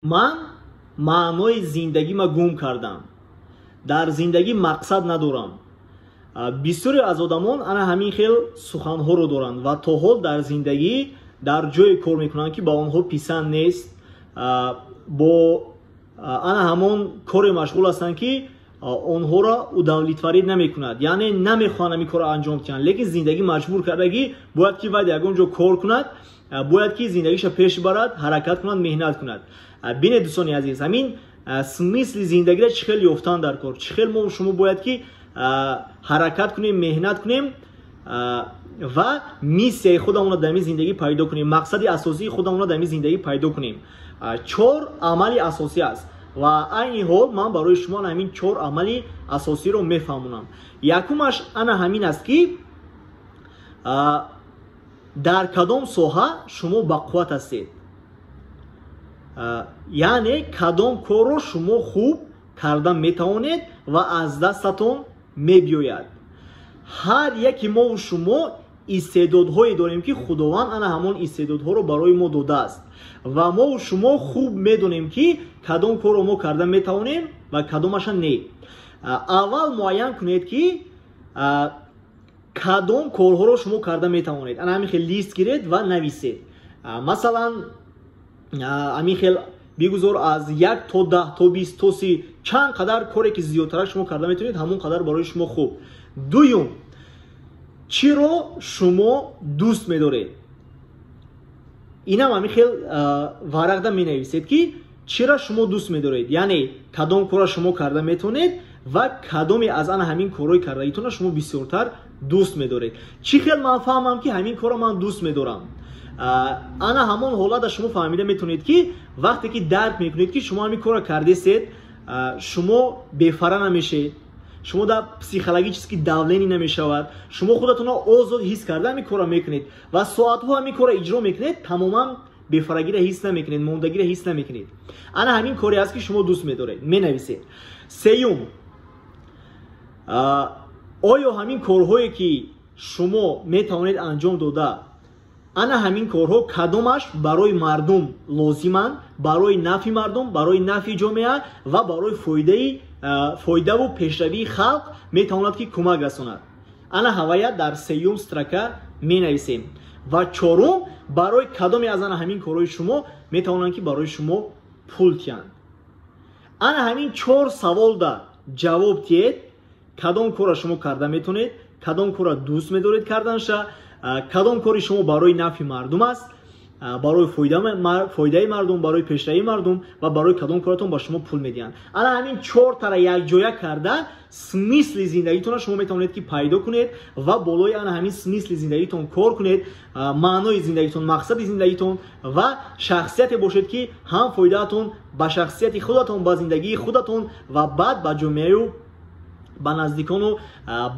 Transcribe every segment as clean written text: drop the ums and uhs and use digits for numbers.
Ман маънои зиндагима гум кардам, дар зиндагӣ мақсад надорам. Бисёре аз одамон ана ҳамин хел суханҳоро доранд ва то ҳол дар зиндагӣ дар ҷое кор мекунанд, ки ба онҳо писанд нест, бо ана ҳамон коре машғул ҳастанд, ки онҳоро удовлетворить намекунад, яъне намехоҳанд ҳамин корро анҷом диҳанд, лекин зиндагӣ маҷбур кардагӣ, бояд ки вай ягон ҷо кор кунад, бояд ки зиндагиша пеш барад, ҳаракат кунад, меҳнат кунад. Бинед, дӯстони азиз, ҳамин смысли зиндагиро чӣ хел ёфтан дар кор, чӣ хел мо шумо бояд ки ҳаракат кунем, меҳнат кунем ва миссияи худамонро дар ин зиндагӣ пайдо кунем, мақсади асосии худамонро дар ин зиндагӣ пайдо кунем. Чор амали асосӣ аст ва айни ҳол ман барои шумо ана ҳамин чор амали асосиро мефаҳмонам. Якумаш ана ҳамин аст, ки дар кадом соҳа шумо бақувват ҳастед, яъне кадом корро шумо хуб карда метавонед ва аз дастатон мебиёяд. Ҳар яке мову шумо истеъдодҳое дорем, ки Худованд ана ҳамон истеъдодҳоро барои мо додааст, ва мову шумо хуб медонем, ки кадом корро мо карда метавонем ва кадомаша не. Аввал муайян кунед, ки кадом корҳоро шумо карда метавонед. Ана ҳамин хел лист гиред ва нависед. Масалан, ҳамин хел бигузор аз 1 то 10, то 20, то 30, чанд қадар коре ки зиёдтарак шумо карда метавонед, ҳамон қадар барои шумо хуб. Дуюм, чиро шумо дӯст медоред? Инам ҳамин хел варақда менависед, ки чира шумо дӯст медоред, яъне кадом корро шумо карда метавонед ва кадоме аз ана ҳамин корҳои кардагитонро шумо бисёртар дӯст медоред. Чӣ хел ман фаҳмам, ки ҳамин корро ман дӯст медорам? Ана ҳамон ҳолата шумо фаҳмида метавонед, ки вақте ки дарк мекунед, ки шумо ҳамин корро кардесед, шумо бефара намешед, шумо дар психологически давление намешавад, шумо худатонро озод ҳис карда ҳамин корро мекунед ва соатҳо ҳамин корро иҷро мекунед, тамоман бефарагиро ҳис намекунед, мондагиро ҳис намекунед. Ана ҳамин коре аст, ки шумо дӯст медоред, менависед. Сеюм, оё ҳамин корҳое ки шумо метавонед анҷом дода, ана ҳамин корҳо кадомаш барои мардум лозиманд, барои нафъи мардум, барои нафъи ҷомеа ва барои фоидаву пешравии халқ метавонад ки кӯмак расонад? Ана ҳавая дар сеюм строка менависем. Ва чорум, барои кадоме аз ана ҳамин корҳои шумо метавонанд ки барои шумо пул тиҳанд? Ана ҳамин чор саволда ҷавоб тиҳед: кадом корро шумо карда метавонед, кадом корро дӯст медоред карданша, кадом кори шумо барои нафъи мардум аст, барои фоидаи мардум, барои пешравии мардум ва барои кадом коратон ба шумо пул медиҳанд. Ана ҳамин чортара якҷоя карда, смысли зиндагитонро шумо метавонед ки пайдо кунед ва болои ана ҳамин смысли зиндагитон кор кунед, маънои зиндагитон, мақсади зиндагитон, ва шахсияте бошед, ки ҳам фоидаатон ба шахсияти худатон, ба зиндагии худатон ва баъд ба ҷомеаю ба наздикону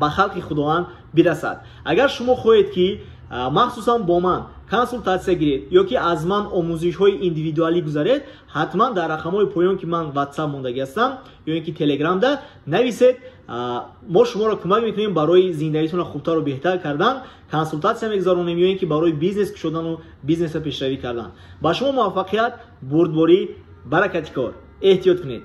ба халқи Худованд бирасад. Агар шумо хоҳед, ки махсусан бо ман консултатсия гиред ё ки аз ман омӯзишҳои индивидуалӣ гузаред, ҳатман дар рақамҳои поён, ки ман Ватсап мондагӣ ҳастам ё ин ки Телеграмда нависед. Мо шуморо кӯмак мекунем барои зиндагитонро хубтару беҳтар кардан, консултатсия мегузаронем ё ин ки барои бизнес кушодану бизнесро пешравӣ кардан. Ба шумо муваффақият, бурдборӣ, баракати кор. Эҳтиёт кунед.